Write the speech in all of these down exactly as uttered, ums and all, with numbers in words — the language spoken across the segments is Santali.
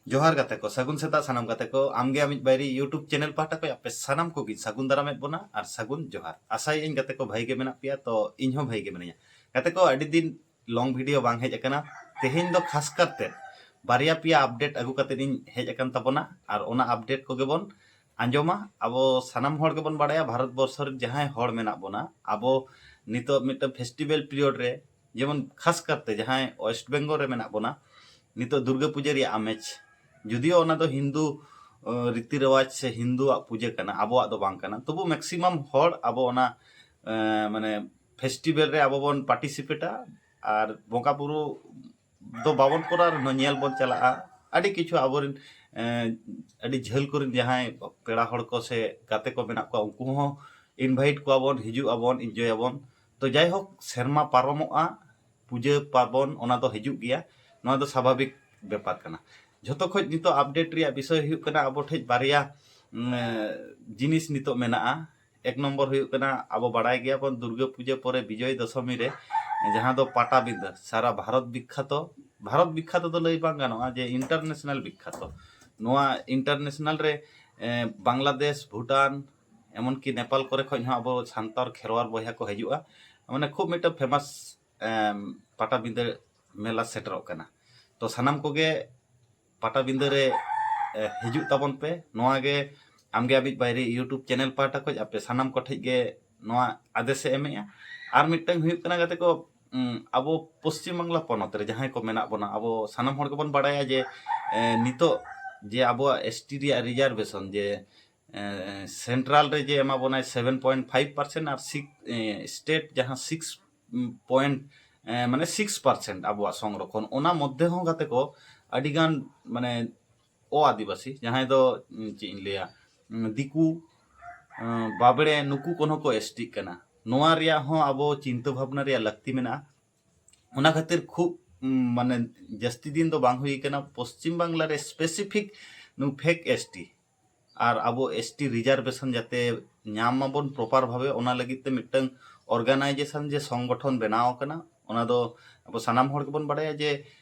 ᱡᱚᱦᱟᱨ ᱜᱟᱛᱮ ᱠᱚ, ᱥᱟᱹᱜᱩᱱ ᱥᱮᱛᱟᱜ ᱥᱟᱱᱟᱢ ᱜᱟᱛᱮ ᱠᱚ᱾ ᱟᱢᱜᱮ ᱟᱢᱤᱡ ᱵᱟᱭᱨᱤ YouTube ᱪᱮᱱᱮᱞ ᱯᱟᱦᱴᱟ ᱠᱷᱚᱱ ᱟᱯᱮ ᱥᱟᱱᱟᱢ ᱠᱚᱜᱮᱧ ᱥᱟᱹᱜᱩᱱ ᱫᱟᱨᱟᱢᱮᱫ ᱵᱚᱱᱟ ᱟᱨ ᱥᱟᱹᱜᱩᱱ ᱡᱚᱦᱟᱨ᱾ ᱟᱥᱟᱭᱟᱹᱧ ᱜᱟᱛᱮ ᱠᱚ ᱵᱷᱟᱹᱜᱤ ᱜᱮ ᱢᱮᱱᱟᱜ ᱯᱮᱭᱟ, ᱛᱚ ᱤᱧ ᱦᱚᱸ ᱵᱷᱟᱹᱜᱤ ᱜᱮ ᱢᱤᱱᱟᱹᱧᱟ᱾ ᱜᱟᱛᱮ ᱠᱚ, ᱟᱹᱰᱤ ᱫᱤᱱ ᱞᱚᱝ ᱵᱷᱤᱰᱤᱭᱳ ᱵᱟᱝ ᱦᱮᱡ ᱟᱠᱟᱱᱟ᱾ ᱛᱮᱦᱮᱧ ᱫᱚ ᱠᱷᱟᱥ ᱠᱟᱨᱛᱮ ᱵᱟᱨᱭᱟ ᱯᱮᱭᱟ ᱟᱯᱰᱮᱴ ᱟᱹᱜᱩ ᱠᱟᱛᱮ ᱤᱧ ᱦᱮᱡ ᱟᱠᱟᱱ ᱛᱟᱵᱚᱱᱟ ᱟᱨ ᱚᱱᱟ ᱟᱯᱰᱮᱴ ᱠᱚᱜᱮ ᱵᱚᱱ ᱟᱸᱡᱚᱢᱟ᱾ ᱟᱵᱚ ᱥᱟᱱᱟᱢ ᱦᱚᱲ ᱜᱮᱵᱚᱱ ᱵᱟᱲᱟᱭᱟ, ᱵᱷᱟᱨᱚᱛ ᱵᱚᱨᱥᱚ ᱨᱮ ᱡᱟᱦᱟᱸᱭ ᱦᱚᱲ ᱢᱮᱱᱟᱜ ᱵᱚᱱᱟ, ᱟᱵᱚ ᱱᱤᱛᱚᱜ ᱢᱤᱫᱴᱟᱝ ᱯᱷᱮᱥᱴᱤᱵᱮᱞ ᱯᱤᱨᱤᱭᱳᱰ ᱨᱮ, ᱡᱮᱢᱚᱱ ᱠᱷᱟᱥ ᱠᱟᱨᱛᱮ ᱡᱟᱦᱟᱸᱭ ᱳᱭᱮᱥᱴ ᱵᱮᱝᱜᱚᱞ ᱨᱮ ᱢᱮᱱᱟᱜ ᱵᱚᱱᱟ, ᱱᱤᱛᱚᱜ ᱫᱩᱨᱜᱟᱹ ᱯᱩᱡᱟᱹ ᱨᱮᱭᱟᱜ ᱟᱢᱮᱡ, ᱡᱩᱫᱤᱭᱳ ᱚᱱᱟ ᱫᱚ ᱦᱤᱱᱫᱩ ᱨᱤᱛᱤ ᱨᱮᱣᱟᱡᱽ ᱥᱮ ᱦᱤᱱᱫᱩᱣᱟᱜ ᱯᱩᱡᱟᱹ ᱠᱟᱱᱟ, ᱟᱵᱚᱣᱟᱜ ᱫᱚ ᱵᱟᱝ ᱠᱟᱱᱟ, ᱛᱚᱵᱩ ᱢᱮᱠᱥᱤᱢᱟᱢ ᱦᱚᱲ ᱟᱵᱚ ᱚᱱᱟ ᱢᱟᱱᱮ ᱯᱷᱮᱥᱴᱤᱵᱮᱞ ᱨᱮ ᱟᱵᱚ ᱵᱚᱱ ᱯᱟᱨᱴᱤᱥᱤᱯᱮᱴᱟ᱾ ᱟᱨ ᱵᱚᱸᱜᱟ ᱵᱩᱨᱩ ᱫᱚ ᱵᱟᱵᱚᱱ ᱠᱚᱨᱟᱣ ᱨᱮᱦᱚᱸ ᱧᱮᱞ ᱵᱚᱱ ᱪᱟᱞᱟᱜᱼᱟ᱾ ᱟᱹᱰᱤ ᱠᱤᱪᱷᱩ ᱟᱵᱚᱨᱮᱱ ᱟᱹᱰᱤ ᱡᱷᱟᱹᱞ ᱠᱚᱨᱮᱱ ᱡᱟᱦᱟᱸᱭ ᱯᱮᱲᱟ ᱦᱚᱲ ᱠᱚ ᱥᱮ ᱜᱟᱛᱮ ᱠᱚ ᱢᱮᱱᱟᱜ ᱠᱚᱣᱟ, ᱩᱱᱠᱩ ᱦᱚᱸ ᱤᱱᱵᱷᱟᱭᱤᱴ ᱠᱚᱣᱟ ᱵᱚᱱ, ᱦᱤᱡᱩᱜ ᱟᱵᱚᱱ, ᱤᱱᱡᱚᱭ ᱟᱵᱚᱱ᱾ ᱛᱚ ᱡᱟᱭᱦᱳᱠ, ᱥᱮᱨᱢᱟ ᱯᱟᱨᱚᱢᱚᱜᱼᱟ, ᱯᱩᱡᱟᱹ ᱯᱟᱨᱵᱚᱱ ᱚᱱᱟ ᱫᱚ ᱦᱤᱡᱩᱜ ᱜᱮᱭᱟ, ᱱᱚᱣᱟ ᱫᱚ ᱥᱟᱵᱷᱟᱵᱤᱠ ᱵᱮᱯᱟᱨ ᱠᱟᱱᱟ᱾ ᱡᱷᱚᱛᱚ ᱠᱷᱚᱱ ᱱᱤᱛᱚᱜ ᱟᱯᱰᱮᱴ ᱨᱮᱭᱟᱜ ᱵᱤᱥᱚᱭ ᱦᱩᱭᱩᱜ ᱠᱟᱱᱟ, ᱟᱵᱚ ᱴᱷᱮᱱ ᱵᱟᱨᱭᱟ ᱡᱤᱱᱤᱥ ᱱᱤᱛᱚᱜ ᱢᱮᱱᱟᱜᱼᱟ᱾ ᱮᱠ ᱱᱚᱢᱵᱚᱨ ᱦᱩᱭᱩᱜ ᱠᱟᱱᱟ, ᱟᱵᱚ ᱵᱟᱲᱟᱭ ᱜᱮᱭᱟᱵᱚᱱ ᱫᱩᱨᱜᱟᱹ ᱯᱩᱡᱟᱹ ᱯᱚᱨᱮ ᱵᱤᱡᱚᱭ ᱫᱚᱥᱚᱢᱤ ᱨᱮ ᱡᱟᱦᱟᱸ ᱫᱚ ᱯᱟᱴᱟᱵᱤᱸᱫᱟᱹ, ᱥᱟᱨᱟ ᱵᱷᱟᱨᱚᱛ ᱵᱤᱠᱠᱷᱟᱛᱚ, ᱵᱷᱟᱨᱚᱛ ᱵᱤᱠᱠᱷᱟᱛᱚ ᱫᱚ ᱞᱟᱹᱭ ᱵᱟᱝ ᱜᱟᱱᱚᱜᱼᱟ, ᱡᱮ ᱤᱱᱴᱟᱨᱱᱮᱥᱱᱟᱞ ᱵᱤᱠᱠᱷᱟᱛᱚ᱾ ᱱᱚᱣᱟ ᱤᱱᱴᱟᱨᱱᱮᱥᱱᱟᱞ ᱨᱮ ᱵᱟᱝᱞᱟᱫᱮᱥ, ᱵᱷᱩᱴᱟᱱ, ᱮᱢᱚᱱᱠᱤ ᱱᱮᱯᱟᱞ ᱠᱚᱨᱮ ᱠᱷᱚᱱ ᱦᱚᱸ ᱟᱵᱚ ᱥᱟᱱᱛᱟᱲ ᱠᱷᱮᱨᱣᱟᱞ ᱵᱚᱭᱦᱟ ᱠᱚ ᱦᱤᱡᱩᱜᱼᱟ᱾ ᱢᱟᱱᱮ ᱠᱷᱩᱵ ᱢᱤᱫᱴᱟᱝ ᱯᱷᱮᱢᱟᱥ ᱯᱟᱴᱟᱵᱤᱸᱫᱟᱹ ᱢᱮᱞᱟ ᱥᱮᱴᱮᱨᱚᱜ ᱠᱟᱱᱟ᱾ ᱛᱚ ᱥᱟᱱᱟᱢ ᱠᱚᱜᱮ ᱯᱟᱴᱟᱵᱤᱸᱫᱟᱹ ᱨᱮ ᱦᱤᱡᱩᱜ ᱛᱟᱵᱚᱱ ᱯᱮ᱾ ᱱᱚᱣᱟ ᱜᱮ ᱟᱢᱜᱮ ᱟᱢᱤᱡ ᱵᱟᱭᱨᱤ YouTube ᱪᱮᱱᱮᱞ ᱯᱟᱦᱴᱟ ᱠᱷᱚᱱ ᱟᱯᱮ ᱥᱟᱱᱟᱢ ᱠᱚᱴᱷᱮᱱ ᱜᱮ ᱱᱚᱣᱟ ᱟᱫᱮᱥ ᱮ ᱮᱢᱮᱜᱼᱟ᱾ ᱟᱨ ᱢᱤᱫᱴᱟᱝ ᱦᱩᱭᱩᱜ ᱠᱟᱱᱟ ᱜᱟᱛᱮ ᱠᱚ, ᱟᱵᱚ ᱯᱚᱥᱪᱤᱢ ᱵᱟᱝᱞᱟ ᱯᱚᱱᱚᱛ ᱨᱮ ᱡᱟᱦᱟᱸᱭ ᱠᱚ ᱢᱮᱱᱟᱜ ᱵᱚᱱᱟ, ᱟᱵᱚ ᱥᱟᱱᱟᱢ ᱦᱚᱲ ᱜᱮᱵᱚᱱ ᱵᱟᱲᱟᱭᱟ ᱡᱮ ᱱᱤᱛᱚᱜ ᱡᱮ ᱟᱵᱚᱣᱟᱜ ᱮᱥᱴᱤ ᱨᱮᱭᱟᱜ ᱨᱤᱡᱟᱨᱵᱷᱮᱥᱚᱱ, ᱡᱮ ᱥᱮᱱᱴᱨᱟᱞ ᱨᱮ ᱡᱮ ᱮᱢᱟ ᱵᱚᱱᱟᱭ ᱥᱮᱵᱷᱮᱱ ᱯᱚᱭᱮᱱᱴ ᱯᱷᱟᱭᱤᱵᱷ ᱯᱟᱨᱥᱮᱱᱴ ᱟᱨ ᱥᱤᱠᱥ ᱥᱴᱮᱴ ᱡᱟᱦᱟᱸ ᱥᱤᱠᱥ ᱯᱚᱭᱮᱱᱴ ᱢᱟᱱᱮ ᱥᱤᱠᱥ ᱯᱟᱨᱥᱮᱱᱴ ᱟᱵᱚᱣᱟᱜ ᱥᱚᱝᱨᱚᱠᱷᱚᱱ, ᱚᱱᱟ ᱢᱚᱫᱽᱫᱷᱮ ᱦᱚᱸ ᱜᱟᱛᱮ ᱠᱚ ᱟᱹᱰᱤᱜᱟᱱ ᱢᱟᱱᱮ ᱚ ᱟᱹᱫᱤᱵᱟᱹᱥᱤ, ᱡᱟᱦᱟᱸᱭ ᱫᱚ ᱪᱮᱫ ᱤᱧ ᱞᱟᱹᱭᱟ, ᱫᱤᱠᱩ, ᱵᱟᱵᱲᱮ, ᱱᱩᱠᱩ ᱠᱚᱦᱚᱸ ᱠᱚ ᱮᱥᱴᱤᱜ ᱠᱟᱱᱟ᱾ ᱱᱚᱣᱟ ᱨᱮᱭᱟᱜ ᱦᱚᱸ ᱟᱵᱚ ᱪᱤᱱᱛᱟᱹ ᱵᱷᱟᱵᱽᱱᱟ ᱨᱮᱭᱟᱜ ᱞᱟᱹᱠᱛᱤ ᱢᱮᱱᱟᱜᱼᱟ᱾ ᱚᱱᱟ ᱠᱷᱟᱹᱛᱤᱨ ᱠᱷᱩᱵ ᱢᱟᱱᱮ ᱡᱟᱹᱥᱛᱤ ᱫᱤᱱ ᱫᱚ ᱵᱟᱝ ᱦᱩᱭ ᱠᱟᱱᱟ, ᱯᱚᱥᱪᱤᱢ ᱵᱟᱝᱞᱟ ᱨᱮ ᱥᱯᱮᱥᱤᱯᱷᱤᱠ ᱱᱩ ᱯᱷᱮᱠ ᱮᱥᱴᱤ ᱟᱨ ᱟᱵᱚ ᱮᱥᱴᱤ ᱨᱤᱡᱟᱨᱵᱷᱮᱥᱚᱱ ᱡᱟᱛᱮ ᱧᱟᱢ ᱢᱟᱵᱚᱱ ᱯᱨᱚᱯᱟᱨ ᱵᱷᱟᱵᱮ, ᱚᱱᱟ ᱞᱟᱹᱜᱤᱫ ᱛᱮ ᱢᱤᱫᱴᱟᱝ ᱚᱨᱜᱟᱱᱟᱭᱡᱮᱥᱚᱱ ᱡᱮ ᱥᱚᱝᱜᱚᱴᱷᱚᱱ ᱵᱮᱱᱟᱣ ᱟᱠᱟᱱᱟ, ᱚᱱᱟ ᱫᱚ ᱟᱵᱚ ᱥᱟᱱᱟᱢ ᱦᱚᱲ ᱜᱮᱵᱚᱱ ᱵᱟᱲᱟᱭᱟ ᱡᱮ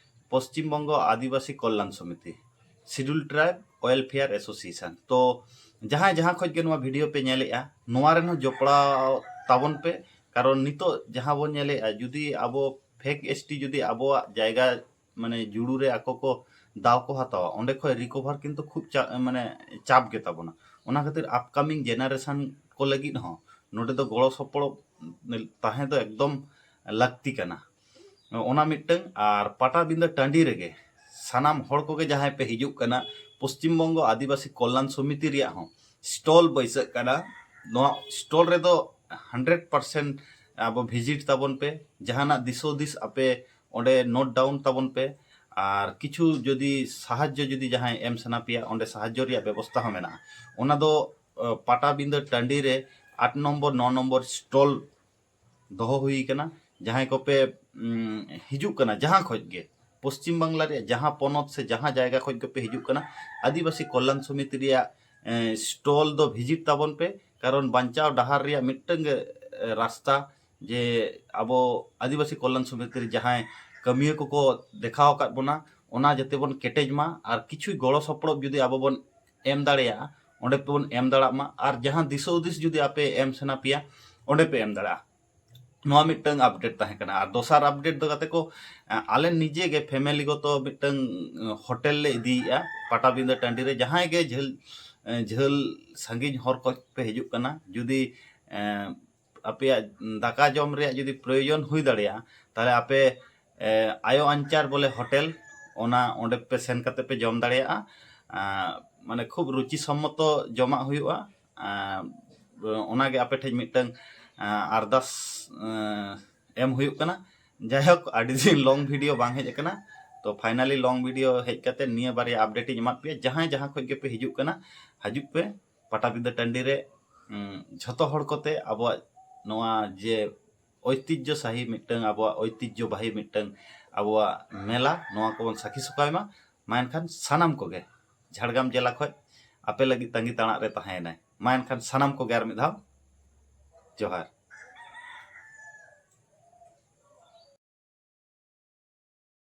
ᱯᱚᱥᱪᱤᱢ ᱵᱚᱝᱜᱚ ᱟᱹᱫᱤᱵᱟᱹᱥᱤ ᱠᱚᱞᱞᱟᱱ ᱥᱚᱢᱤᱛᱤ᱾ Scheduled Tribe Welfare Association. ᱛᱚ ᱡᱟᱦᱟᱸᱭ ᱡᱟᱦᱟᱸ ᱠᱷᱚᱡ ᱜᱮ ᱱᱚᱣᱟ ᱵᱷᱤᱰᱤᱭᱳ ᱯᱮ ᱧᱮᱞᱮᱜᱼᱟ, ᱱᱚᱣᱟ ᱨᱮᱦᱚᱸ ᱡᱚᱯᱲᱟᱣ ᱛᱟᱵᱚᱱ ᱯᱮ, ᱠᱟᱨᱚᱱ ᱱᱤᱛᱚᱜ ᱡᱟᱦᱟᱸ ᱵᱚᱱ ᱧᱮᱞᱮᱜᱼᱟ, ᱡᱩᱫᱤ ᱟᱵᱚ ᱯᱷᱮᱠ ᱮᱥᱴᱤ ᱡᱩᱫᱤ ᱟᱵᱚᱣᱟᱜ ᱡᱟᱭᱜᱟ ᱢᱟᱱᱮ ᱡᱩᱲᱩ ᱨᱮ ᱟᱠᱚ ᱠᱚ ᱫᱟᱣ ᱠᱚ ᱦᱟᱛᱟᱣᱟ, ᱚᱸᱰᱮ ᱠᱷᱚᱡ ᱨᱤᱠᱚᱵᱷᱟᱨ ᱠᱤᱱᱛᱩ ᱠᱷᱩᱵ ᱪᱟ-, ᱢᱟᱱᱮ ᱪᱟᱯ ᱜᱮ ᱛᱟᱵᱚᱱᱟ᱾ ᱚᱱᱟ ᱠᱷᱟᱹᱛᱤᱨ ᱟᱯᱠᱟᱢᱤᱝ ᱡᱮᱱᱟᱨᱮᱥᱚᱱ ᱠᱚ ᱞᱟᱹᱜᱤᱫ ᱦᱚᱸ ᱱᱚᱰᱮ ᱫᱚ ᱜᱚᱲᱚ ᱥᱚᱯᱚᱦᱚᱫ ᱛᱟᱦᱮᱸ ᱫᱚ ᱮᱠᱫᱚᱢ ᱞᱟᱹᱠᱛᱤ ᱠᱟᱱᱟ᱾ ᱚᱱᱟ ᱢᱤᱫᱴᱟᱝ᱾ ᱟᱨ ᱯᱟᱴᱟᱵᱤᱸᱫᱟᱹ ᱴᱟᱺᱰᱤ ᱨᱮᱜᱮ ᱥᱟᱱᱟᱢ ᱦᱚᱲ ᱠᱚᱜᱮ ᱡᱟᱦᱟᱸᱭ ᱯᱮ ᱦᱤᱡᱩᱜ ᱠᱟᱱᱟ, ᱯᱚᱥᱪᱤᱢ ᱵᱚᱝᱜᱚ ᱟᱹᱫᱤᱵᱟᱹᱥᱤ ᱠᱚᱞᱞᱟᱱ ᱥᱚᱢᱤᱛᱤ ᱨᱮᱭᱟᱜ ᱦᱚᱸ ᱥᱴᱚᱞ ᱵᱟᱹᱭᱥᱟᱹᱜ ᱠᱟᱱᱟ᱾ ᱱᱚᱣᱟ ᱥᱴᱚᱞ ᱨᱮᱫᱚ ᱦᱟᱱᱰᱨᱮᱰ ᱯᱟᱨᱥᱮᱱᱴ ᱟᱵᱚ ᱵᱷᱤᱡᱤᱴ ᱛᱟᱵᱚᱱ ᱯᱮ᱾ ᱡᱟᱦᱟᱱᱟᱜ ᱫᱤᱥ ᱦᱩᱫᱤᱥ ᱟᱯᱮ ᱚᱸᱰᱮ ᱱᱳᱴ ᱰᱟᱣᱩᱱ ᱛᱟᱵᱚᱱ ᱯᱮ᱾ ᱟᱨ ᱠᱤᱪᱷᱩ ᱡᱩᱫᱤ ᱥᱟᱦᱟᱡᱽᱡᱚ ᱡᱩᱫᱤ ᱡᱟᱦᱟᱸᱭ ᱮᱢ ᱥᱟᱱᱟ ᱯᱮᱭᱟ, ᱚᱸᱰᱮ ᱥᱟᱦᱟᱡᱽᱡᱚ ᱨᱮᱭᱟᱜ ᱵᱮᱵᱚᱥᱛᱷᱟ ᱦᱚᱸ ᱢᱮᱱᱟᱜᱼᱟ᱾ ᱚᱱᱟ ᱫᱚ ᱯᱟᱴᱟᱵᱤᱸᱫᱟᱹ ᱴᱟᱺᱰᱤ ᱨᱮ ᱟᱴ ᱱᱚᱢᱵᱚᱨ ᱱᱚ ᱱᱚᱢᱵᱚᱨ ᱥᱴᱚᱞ ᱫᱚᱦᱚ ᱦᱩᱭ ᱠᱟᱱᱟ᱾ ᱡᱟᱦᱟᱸᱭ ᱠᱚᱯᱮ ᱦᱤᱡᱩᱜ ᱠᱟᱱᱟ ᱡᱟᱦᱟᱸ ᱠᱷᱚᱡ ᱜᱮ, ᱯᱚᱥᱪᱤᱢ ᱵᱟᱝᱞᱟ ᱨᱮᱭᱟᱜ ᱡᱟᱦᱟᱸ ᱯᱚᱱᱚᱛ ᱥᱮ ᱡᱟᱦᱟᱸ ᱡᱟᱭᱜᱟ ᱠᱷᱚᱡ ᱜᱮᱯᱮ ᱦᱤᱡᱩᱜ ᱠᱟᱱᱟ, ᱟᱹᱫᱤᱵᱟᱹᱥᱤ ᱠᱚᱞᱞᱟᱱ ᱥᱚᱢᱤᱛᱤ ᱨᱮᱭᱟᱜ ᱥᱴᱚᱞ ᱫᱚ ᱵᱷᱤᱡᱤᱴ ᱛᱟᱵᱚᱱ ᱯᱮ᱾ ᱠᱟᱨᱚᱱ ᱵᱟᱧᱪᱟᱣ ᱰᱟᱦᱟᱨ ᱨᱮᱭᱟᱜ ᱢᱤᱫᱴᱟᱝ ᱜᱮ ᱨᱟᱥᱛᱟ, ᱡᱮ ᱟᱵᱚ ᱟᱹᱫᱤᱵᱟᱹᱥᱤ ᱠᱚᱞᱞᱟᱱ ᱥᱚᱢᱤᱛᱤ ᱨᱮ ᱡᱟᱦᱟᱸᱭ ᱠᱟᱹᱢᱤᱭᱟᱹ ᱠᱚᱠᱚ ᱫᱮᱠᱷᱟᱣ ᱟᱠᱟᱫ ᱵᱚᱱᱟ, ᱚᱱᱟ ᱡᱟᱛᱮ ᱵᱚᱱ ᱠᱮᱴᱮᱡ ᱢᱟ᱾ ᱟᱨ ᱠᱤᱪᱷᱩ ᱜᱚᱲᱚ ᱥᱚᱯᱚᱦᱚᱫ ᱡᱩᱫᱤ ᱟᱵᱚ ᱵᱚᱱ ᱮᱢ ᱫᱟᱲᱮᱭᱟᱜᱼᱟ, ᱚᱸᱰᱮ ᱵᱚᱱ ᱮᱢ ᱫᱟᱲᱮᱭᱟᱜ ᱢᱟ᱾ ᱟᱨ ᱡᱟᱦᱟᱸ ᱫᱤᱥᱟᱹ ᱦᱩᱫᱤᱥ ᱡᱩᱫᱤ ᱟᱯᱮ ᱮᱢ ᱥᱟᱱᱟ ᱯᱮᱭᱟ, ᱚᱸᱰᱮ ᱯᱮ ᱮᱢ ᱫᱟᱲᱮᱭᱟᱜᱼᱟ᱾ ᱱᱚᱣᱟ ᱢᱤᱫᱴᱟᱝ ᱟᱯᱰᱮᱴ ᱛᱟᱦᱮᱸ ᱠᱟᱱᱟ᱾ ᱟᱨ ᱫᱚᱥᱟᱨ ᱟᱯᱰᱮᱴ ᱫᱚ ᱜᱟᱛᱮ ᱠᱚ, ᱟᱞᱮ ᱱᱤᱡᱮ ᱜᱮ ᱯᱷᱮᱢᱮᱞᱤ ᱜᱚᱛᱚ ᱢᱤᱫᱴᱟᱝ ᱦᱳᱴᱮᱞ ᱞᱮ ᱤᱫᱤᱭᱮᱫᱼᱟ ᱯᱟᱴᱟᱵᱤᱸᱫᱟᱹ ᱴᱟᱺᱰᱤ ᱨᱮ᱾ ᱡᱟᱦᱟᱸᱭ ᱜᱮ ᱡᱷᱟᱹᱞ ᱡᱷᱟᱹᱞ ᱥᱟᱺᱜᱤᱧ ᱦᱚᱨ ᱠᱷᱚᱡ ᱯᱮ ᱦᱤᱡᱩᱜ ᱠᱟᱱᱟ, ᱡᱩᱫᱤ ᱟᱯᱮᱭᱟᱜ ᱫᱟᱠᱟ ᱡᱚᱢ ᱨᱮᱭᱟᱜ ᱡᱩᱫᱤ ᱯᱨᱚᱭᱳᱡᱚᱱ ᱦᱩᱭ ᱫᱟᱲᱮᱭᱟᱜᱼᱟ, ᱛᱟᱦᱚᱞᱮ ᱟᱯᱮ ᱟᱭᱳ ᱟᱧᱪᱟᱨ ᱵᱚᱞᱮ ᱦᱳᱴᱮᱞ, ᱚᱱᱟ ᱚᱸᱰᱮ ᱯᱮ ᱥᱮᱱ ᱠᱟᱛᱮ ᱯᱮ ᱡᱚᱢ ᱫᱟᱲᱮᱭᱟᱜᱼᱟ᱾ ᱢᱟᱱᱮ ᱠᱷᱩᱵ ᱨᱩᱪᱤ ᱥᱚᱢᱢᱚᱛᱚ ᱡᱚᱢᱟᱜ ᱦᱩᱭᱩᱜᱼᱟ᱾ ᱚᱱᱟᱜᱮ ᱟᱯᱮ ᱴᱷᱮᱱ ᱢᱤᱫᱴᱟᱝ ᱟᱨᱫᱟᱥ ᱮᱢ ᱦᱩᱭᱩᱜ ᱠᱟᱱᱟ᱾ ᱡᱟᱭᱦᱳᱠ, ᱟᱹᱰᱤ ᱫᱤᱱ ᱞᱚᱝ ᱵᱷᱤᱰᱤᱭᱳ ᱵᱟᱝ ᱦᱮᱡ ᱟᱠᱟᱱᱟ, ᱛᱚ ᱯᱷᱟᱭᱱᱟᱞᱤ ᱞᱚᱝ ᱵᱷᱤᱰᱤᱭᱳ ᱦᱮᱡ ᱠᱟᱛᱮ ᱱᱤᱭᱟᱹ ᱵᱟᱨᱭᱟ ᱟᱯᱰᱮᱴ ᱤᱧ ᱮᱢᱟᱫ ᱯᱮᱭᱟ᱾ ᱡᱟᱦᱟᱸᱭ ᱡᱟᱦᱟᱸ ᱠᱷᱚᱡ ᱜᱮᱯᱮ ᱦᱤᱡᱩᱜ ᱠᱟᱱᱟ, ᱦᱤᱡᱩᱜ ᱯᱮ ᱯᱟᱴᱟᱵᱤᱸᱫᱟᱹ ᱴᱟᱺᱰᱤ ᱨᱮ᱾ ᱡᱷᱚᱛᱚ ᱦᱚᱲ ᱠᱚᱛᱮ ᱟᱵᱚᱣᱟᱜ ᱱᱚᱣᱟ ᱡᱮ ᱳᱭᱛᱤᱡᱽᱡᱚ ᱥᱟᱦᱤ ᱢᱤᱫᱴᱟᱝ, ᱟᱵᱚᱣᱟᱜ ᱳᱭᱛᱤᱡᱽᱡᱚ ᱵᱟᱦᱤ ᱢᱤᱫᱴᱟᱝ ᱟᱵᱚᱣᱟᱜ ᱢᱮᱞᱟ, ᱱᱚᱣᱟ ᱠᱚᱵᱚᱱ ᱥᱟᱹᱠᱷᱤ ᱥᱚᱠᱟᱭ ᱢᱟ᱾ ᱢᱟ ᱮᱱᱠᱷᱟᱱ ᱥᱟᱱᱟᱢ ᱠᱚᱜᱮ ᱡᱷᱟᱲᱜᱨᱟᱢ ᱡᱮᱞᱟ ᱠᱷᱚᱡ ᱟᱯᱮ ᱞᱟᱹᱜᱤᱫ ᱛᱟᱺᱜᱤ ᱛᱟᱲᱟᱜ ᱨᱮ ᱛᱟᱦᱮᱸᱭᱮᱱᱟᱭ᱾ ᱢᱟ ᱮᱱᱠᱷᱟᱱ ᱥᱟᱱᱟᱢ ᱠᱚᱜᱮ ᱟᱨ ᱢᱤᱫ ᱫᱷᱟᱣ ᱡᱚᱦᱟᱨ᱾